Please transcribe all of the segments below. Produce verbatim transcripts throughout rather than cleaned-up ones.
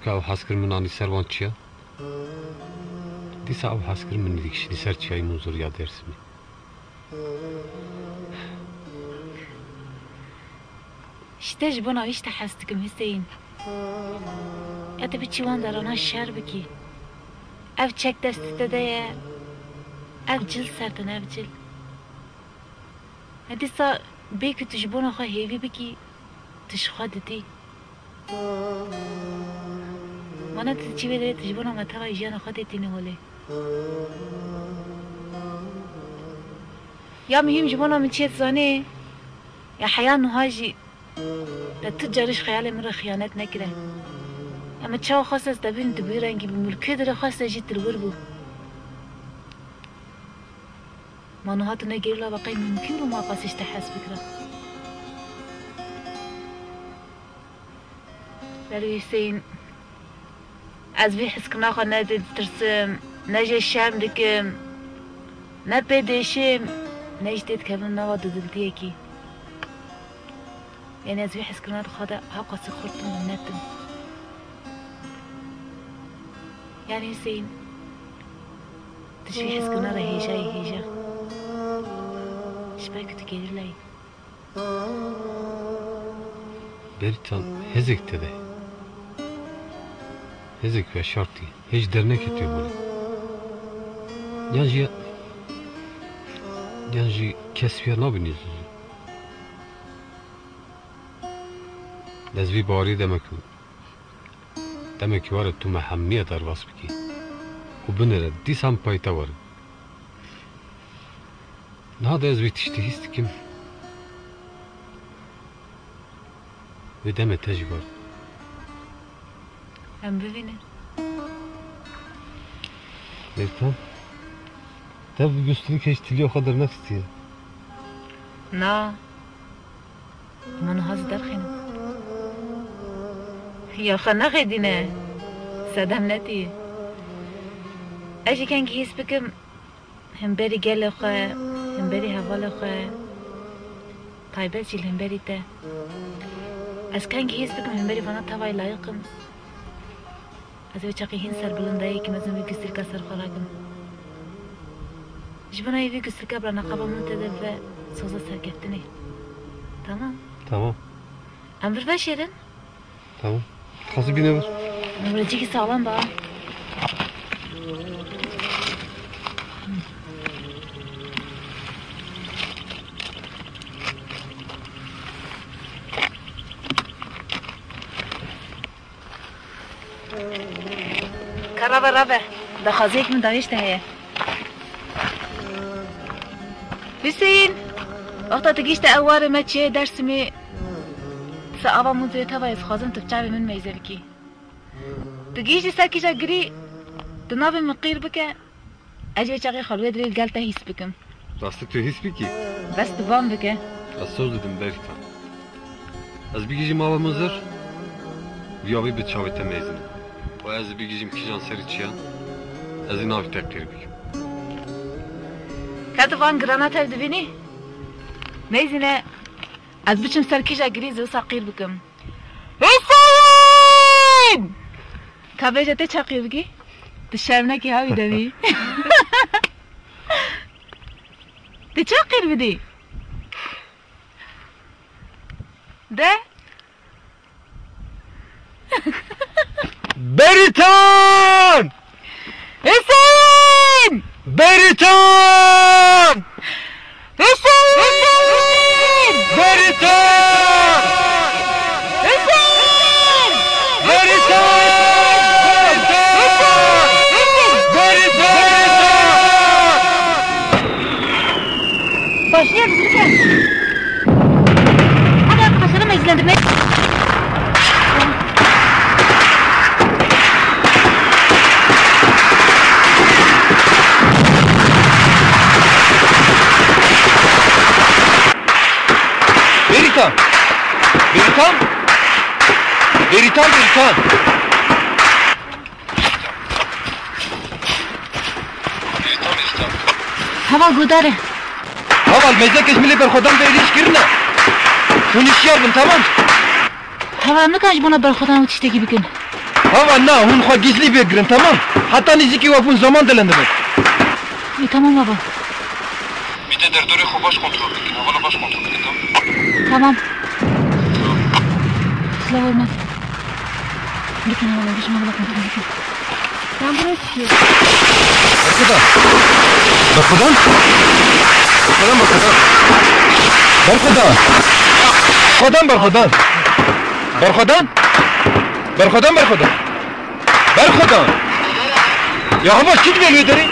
Ew hez kir min anî ser wan çiya. Dîsa ew hez kir min dikişînî ser çiyayê Munzur ya Dêrsimê. Ji te ji bona wî ji te hez dikim Hüseyin. Ya tu biçî wan derana şer bikî. Ev çek destê te de ye. Ev cil ser tune, ev cil. Dîsa bê ku tu ji bona xwe hêvî bikî, tu ji xwe didî. Mana tu diçî vê derê, tu ji bona me tevayî jiyana xwe tê tînî holê. Ya muhîm ji bona min çi ye dizanî? Ya heya niha jî te tu carî ji xeyalê min re xiyanet nekire. Ya min çawa xwest ez te bibînim, tu bi wî rengî bû, min li ku derê xwest ez jî tu li wir bû. Ma niha tu negerî lava qey mumkîn bû ma qasî ji te hez bikira. Belê Hüseyin, ez vî hizkirina xwe ne ditirsim, ne jê şerm dikim, ne pê dêşim, ne jî tê dikevim nava dudiltiyekî. Yanî ez vî hizkirina di xwe de hewqasî xurt im û net im. Yanî Hüseyin, tu ji vî hizkirina re hêja yî, hêja. Ji ber ku tu gerîla yî. Beritan, hêzek te de ye. Hêzek veşartî, hêj dernekê tê holê. Yan jî, yan jî kes wiya nabînî zû zû. Ez vî bawerî demek û Demekî were tu me hemîye derbas bikî û binêre dîsa em payî te werin. Niha de ez vî tiştî hîs dikim. Vê demê te jî werin. Em bivînin. Bêrtan, te bi gustilî kêş tiliya xwe dernexistiye. Na. Hema niha zî derxînim. Ya xwe nexêdîne. Sedem netî. Ez jî kengî hîs bikim, hemberî gelê xwe, hemberî hevalê xwe, taybet jî li hemberî te. Ez kengî hîs bikim, hemberî vana tevayî layiq im. Ez ê çaxê hîn serbilind bim, yekî mezin vî gustilka ser xwe rakim. Ji bona vî gustilka bira neqaba min te de ve soza serkeftinê. Tamam. Tamam. Em vir veşêrin. Tamam. Dixwazî bîne vir. Em rêçekî saxlem ba. Ka rave rave. Daxwaziyek min dawiyê ji te heye. Hüseyin, wexta tu gihîşte ew warê me çiyê Dêrsimê, ser ava Munzurê teva ez dixwazim tu bi çavê min meyze bikî. Tu gihîştî ser kîja girî, tu navê min qîr bike, ez jî wê çaxê xwe li wê derê li gel te hîs bikim. Rastî tu hîs bikî? Bes tu van bike. Ez soz didim Beritan. Ez bigihîjim ava Munzur, vî avî bi çavê te meyzînim. Û ez bigihîjim kîjan serî çiyan, ez ê navê te qîr bikim. Ka tu van girana tev dibînî? Meyzîne, ez biçim ser kîja girî zê wisa qîr bikim. Hüseyin! Ka bêje tê çawa qîr bikî? Tu şerm nekî hawî demî. Tu çawa qîr bidî? De. Beritan! Hüseyin! Beritan! Hüseyin! Beritan! Hüseyin! Beritan! Beritan! Başlıyoruz lütfen. Hadi arkadaşlarım, izlendirmeye. Beritan! Beritan! Beritan, Beritan! Heval guhdar e. Heval, mêzekê ji min lê berxwedan be êrîş kirine. Hûn hişyar bin, tamam? Heval, em nikarin ji bona berxwedan û tiştekî bikin. Hava na, hûn xwe gizlî bêgirin, temam? Heta nêzîkî we bûn zaman dilendibin. Ê, temam baba. Bir de derdorê xwe baş kontrol bikin, hevala baş kontrol bikin, tamam? Tamam. Silah olmaz. Bikin hevala, bikin hevala kontrol bikin. Ben buraya tutuyorum. Berxwedan. Berxwedan? Berxwedan, Berxwedan. Berxwedan, Berxwedan. Berxwedan? Berxwedan, Berxwedan. Berxwedan. Ya heval, çi dibê li wê derê?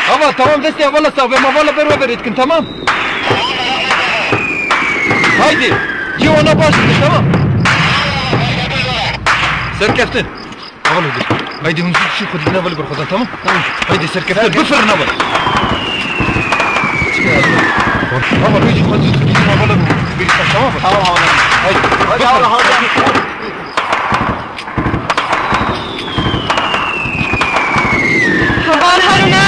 Heval, tamam, destê hevala sax be, hevala ber we berê dikin, tamam? Haydi, cî wana baş dikin, tamam? Serkeftin. Heval, haydi. Haydi, hûn zû çi xwe didin hevalê Berxwedan, tamam? Tamam. Haydi, serkeftin, bifirin heval. Heval, haydi, xwe zû didin hevala berê, tamam? Tamam, tamam. Haydi, bifirin. Haydi, heval, heval. Heval herine.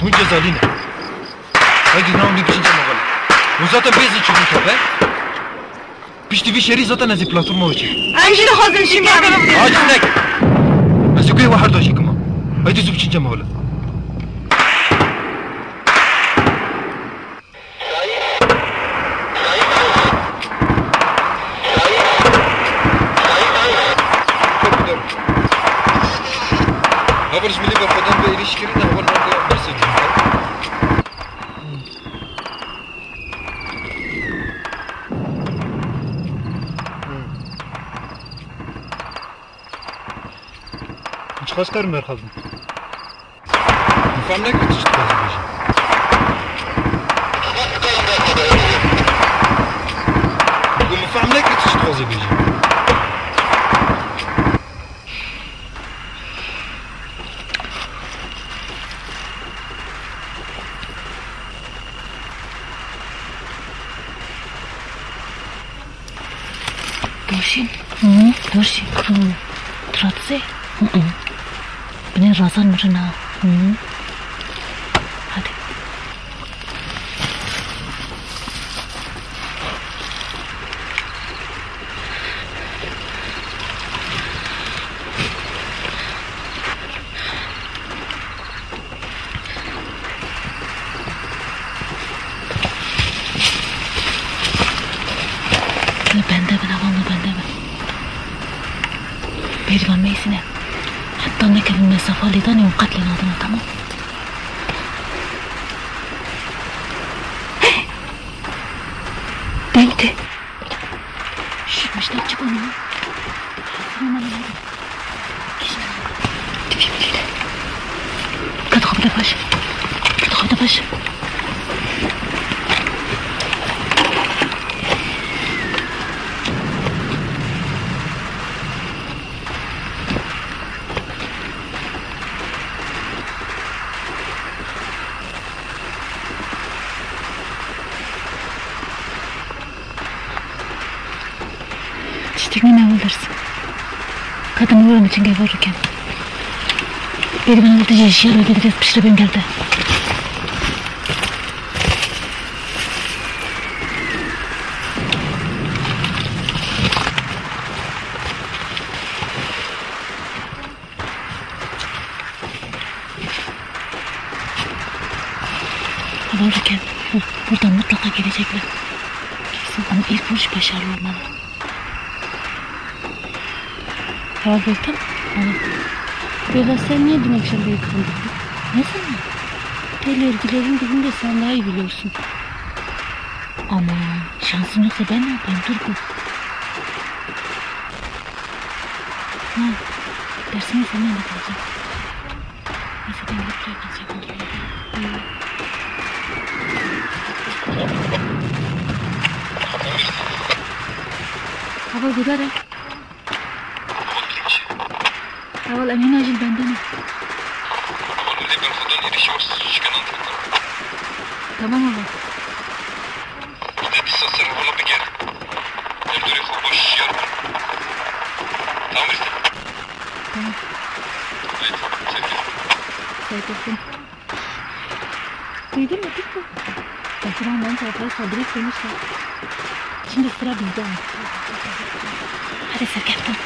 Hûn cezalî ne. Haydi, navnî biçin cem heval. Hûn zaten bêzin çi bûn tepe. Piştî vî şerî zaten ez ê platforma we çêkim. Em jî dixwazin şî bikin. Ha, çi nek. Ez ê guhê we her du jî kima. Haydi zû biçin cem heval. Heval ji milî Berxwedan ve êrîş kirin, heval navê bersê dîn. Çiqas karim berxazim. Min fehm nekir tu çi dixwazî bêjî. Min got, min fehm nekir tu çi dixwazî bêjî. Dorşîn. Hı? Dorşîn. Hı. Tu rahat î? Hı hı. Binê razan mirin ha. Hı. Hadi. Li bende bin, heval, li bende bin. Bêrivan meyzîne. Heta nekevin mesafa lêdanê û qet lê nadin, tamam? Deng tê. Şş, miştek çi konî? Ket xwe bide paş. Ket xwe bide paş. Tiştek nîne Wilders. Ka tu miwir mi çingê vur riken. Bêdibin Wilders jî jiya wê bêdibin piştre bên gerde. Heval dikin. Buradan mutlaka gelecekler. Kesin ama ilk vuruş başarılı olmalı. Heval Gülten. Heval. Beyza, sen niye dün akşam beni kandırdın? Ne zaman? Tel örgülerin dilini de sen daha iyi biliyorsun. Ama şansım yoksa ben ne yapayım? Dur bir. Ha, dersime seninle kalacağım. Neyse, ben gidip buraya kalacağım. Heval, guhdar e. Heval, em hîna jî li bende ne. Heval, wê berxwedan êrîşî wers şikenan dikin. Tamam heval. Te dîsa ser hevala bigerin. Derdorê xwe baş şiyar bin. Tamam işte. Tamam. Haydi, sevgilim. Haydi, öptüm. Duydun mu Piko? Kaçıran ben tarafları saldırı istemişler. Şimdi sıra bizde. Hadi serkeftin.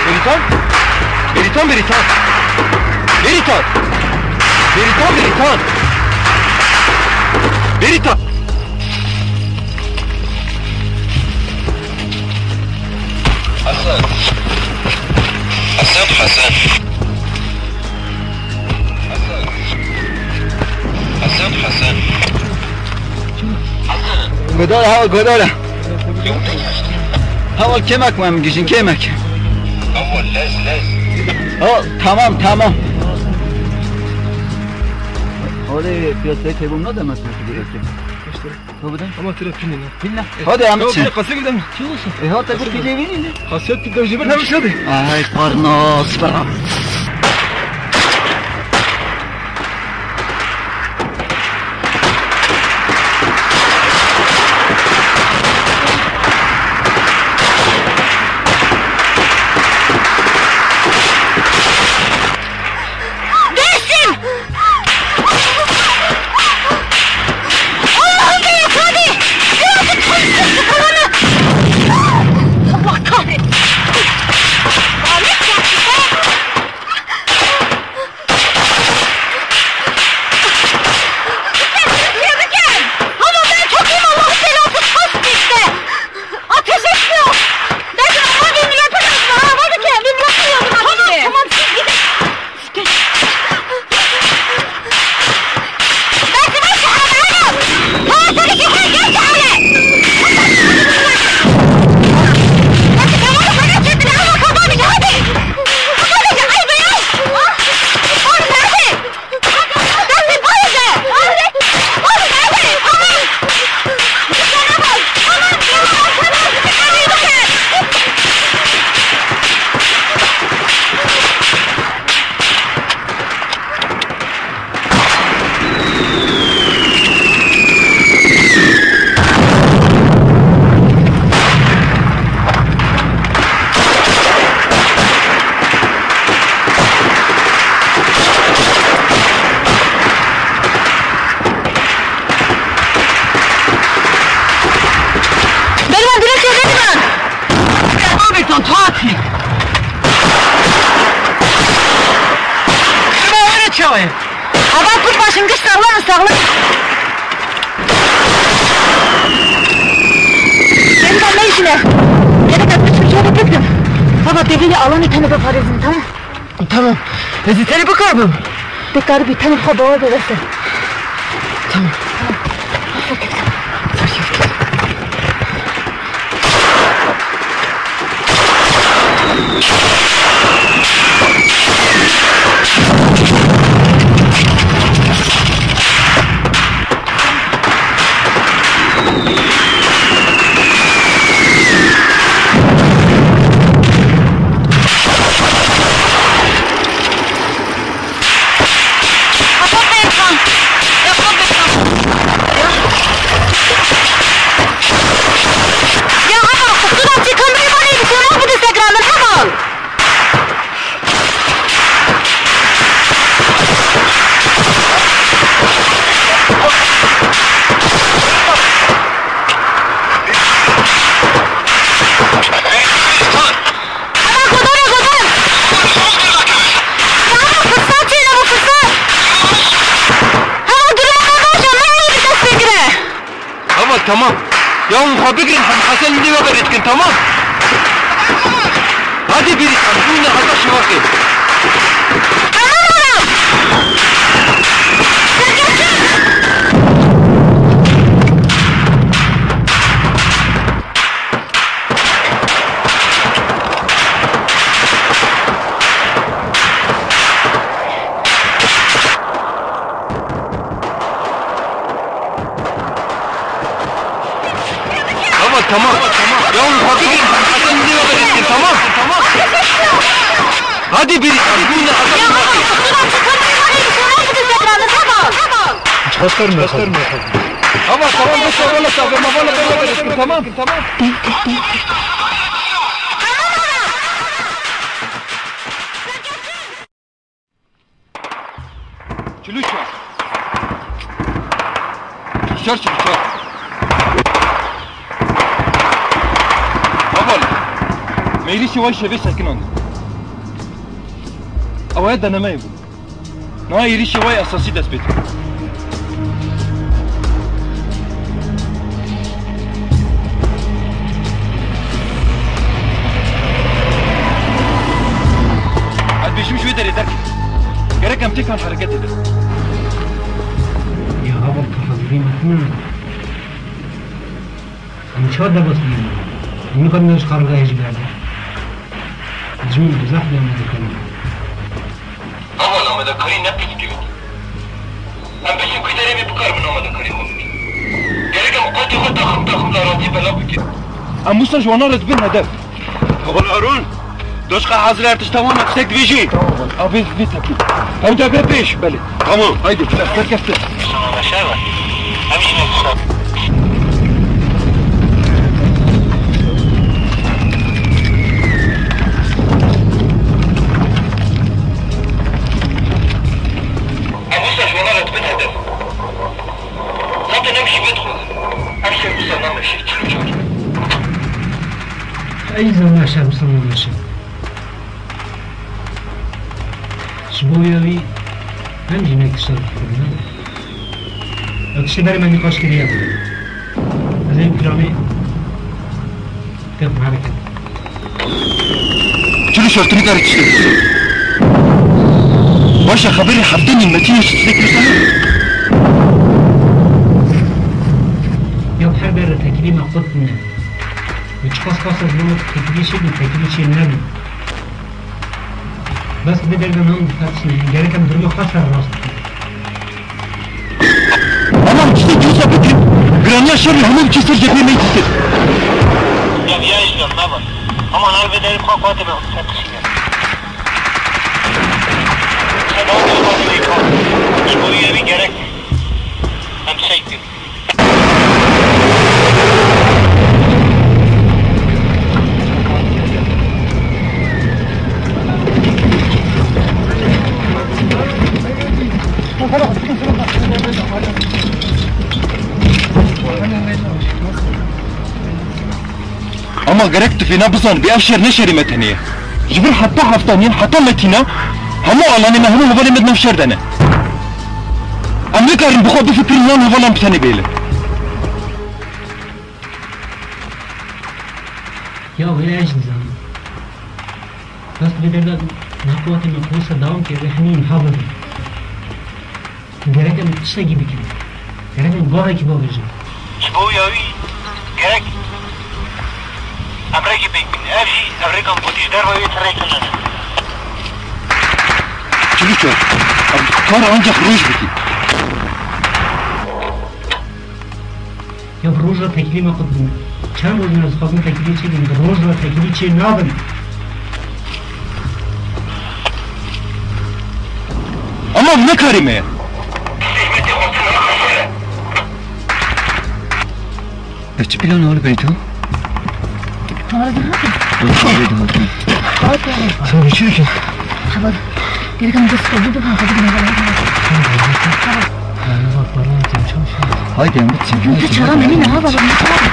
Beritan? Beritan, Beritan! Beritan! Beritan, Beritan! Beritan! Hasan. Hasan, Hasan. Hasan. Hasan, Hasan. Hasan. Godara, ha, godara. Yok. Hava kemek mi gijin, kemek? Hava lez, lez. Ha, tamam, tamam. Hadi piyasaya kaybım ne demek mi gerekiyor? Tabii de. Ama tira pinin ha. Pinin. Hadi Ahmet sen. Yok, kasa gidelim. E, hadi bu pili verin de. Kasiyet bir dövücü bir demiş hadi. Ay, parnas, bırak. Geçtim! Allah'ım beni hadi! Birazcık konuştuk kalanı! Allah kahretsin! Lanet gelsin be! Ama ben çok iyiyim, Allah'ın belası, kalsın işte! Ateş etmiyor! Ben de ama beni bırakın! Aa, hadi ki, beni bırakın ya, tamam, tamam, siz gidin! Berivan direkt yerde mi lan? Abi ton tatil. Şuna öyle çağır. Hava put başın kış sağlam sağlam. Benim de ne işine? Gerek etmiş bir şey de bildim. Hava devini alanı tanı da parazın, tamam? Tamam. Ez ê tenê bikaribim. Dikaribî tenê xwe bawer be bes e. Tamam. Tamam. Ya hûn xwe bigirin, Hemî Hesen li wê berê dikin, tamam? Hadi bêrî, em bûne heta şivakê. Tamam, tamam. Ya hûn xwe bigirin, Hemî Hesen li wê berê dikin, tamam? Hadi bêrî, em bûne heta şivakê. Tamam, tamam, bes, wala, wala, wala, tamam. Çil û çar. Çil û çar, çil û çar. Heval, me êrîşê wê şevê sekinand. Ew ê denemeyê bû. Niha êrîşê wê esasî dest pê dike. Ez bêjim ji wê derê derkevin. Gerek em têkan hereketê de. Ya heval, tu hazirî me tune. Em çar debas bînin. Em nikarin ji qargehê jî berdin. Dijmin bi zehf bê amadekarî. Heval, amadekarî ne piştgirî. Em bêjin ku derê me bikaribin amadekarî xwe bikin. Gerek em qotê xwe taxim taxim zarokî belav bikin. Em wisa ji wana re dibin hedef. Heval Harun, doşka hazir, her tişt tamam, em tiştek dibêjin. Tamam, heval. Avê vê tepî. Ew de be pêş. Belê. Tamam. Haydi, ser, serkeftin. Sana da şey var. Hem yine kısa. Hem bu sefer ona rütbe nedir? Zaten hem şivet koydu. Her şey bu zaman meşe. Çürük çocuk. Ey zaman şer, bu zaman meşe. Ji bo ya wî hem jî ne kişa dikirine. Ew tiştê berê me nîqaş kiriye. Ez ê piranê têxim hereket. Çilo şer, tu nikarî tiştê bî. Baş e, xeberê heftê nîmetî ye, tiştê kirî sene. Ya her berre tekilî me qut ne. Çiqas qas ez bûm tekilî çê bû, tekilî çê nebû. Bes vê derve nan dikatişîne, gerek em durumê xwe serrast bikin. Ama tiştê dîsa bikin, giraniya şerê hemû biçî ser cephê me dîtir. Ya viya îşler naba. Ama nar vê derê xwe kuatê me serkişîne. Sedam xwe vê xwe. Ji bo wî evî gerek em şey bikin. Ama gerek tu fêna bizanibî, ev şer ne şerê me tenê ye. Ji vir heta heftanî, heta Metîna, hemû alanê me, hemû hevalê me di nav şer de ne. Em nikarin bi xwe bifikirin wan hevalan bi tenê bihêlin. Ya wê ez jî dizanim. Bes vê derda naqûwatê me qursa dewam kir, wê hemî imha bibin. Gerek em tiştekî bikin. Gerek em gavekî bavêjin. Ji bo ya wî gerek em rêkê pêk bînin. Ev jî ev rêkan gotî ji derve wê ti rêk hene. Çilî çar. Em kar ancak roj bikî. Ya bi roj re tekilî me qut bûn. Çend roj me dixwazin tekilî çê bin, bi roj re tekilî çê nabin. Ama ne karê me ye? Ez çi plan hol beyto? Hava da hadi. Dur, hadi, hadi. Hadi. Sen bir şey ki. Hava. Gerek ama dest oldu da hava da hava. Hadi bak, bana atayım, çalışma. Haydi, Emre, sen. Yok, hiç aram emin ha, baba, hiç aram.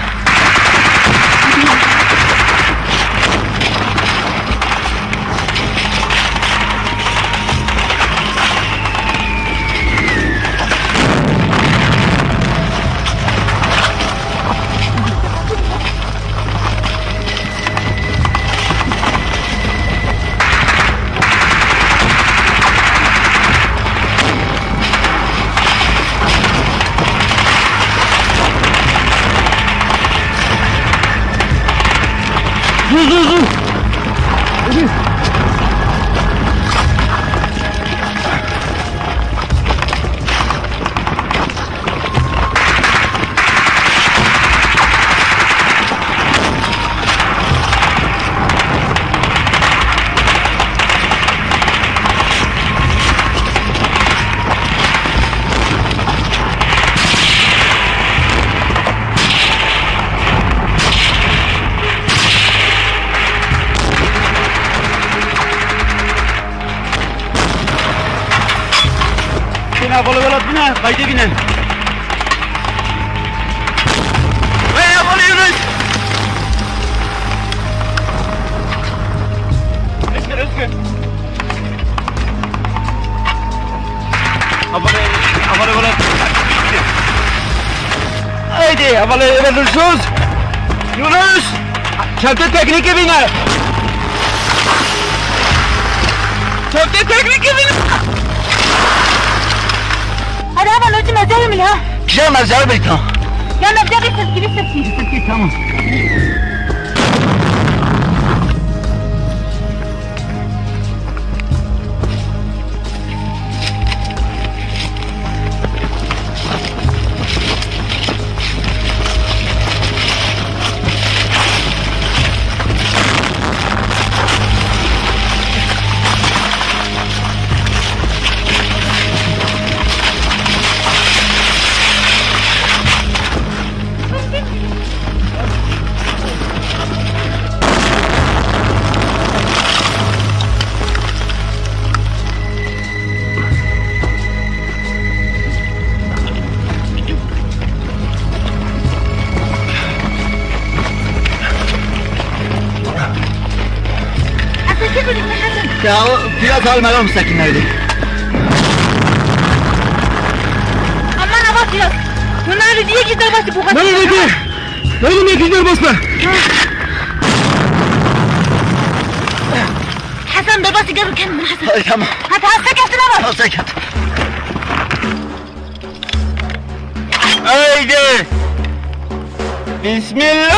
Bine, hevalê welat bine, kaydê bine. Hey, hevalê Yunus! Özgür, Özgür. Hevalê, hevalê welat. Haydi, hevalê welat Yunus! Yunus! Çavtê teknîkê bîne! Çavtê teknîkê bîne! Hadi hemen ötüm, ötüm ya. Kişa mevzaya bir kan. Ya mevzaya bir ses gibi ses gibi. Tamam. Ya, o biraz hal meram sakin haydi. Aman, aman, biraz. Bunlar diye ki derbası bu kadar. Ne dedi? Ne dedi? Yekizler basma. Hasan, derbası gel, gel, Hasan. Ay, tamam. Hadi, hasta gelsin ama. Hasta gel. Haydi. Bismillah.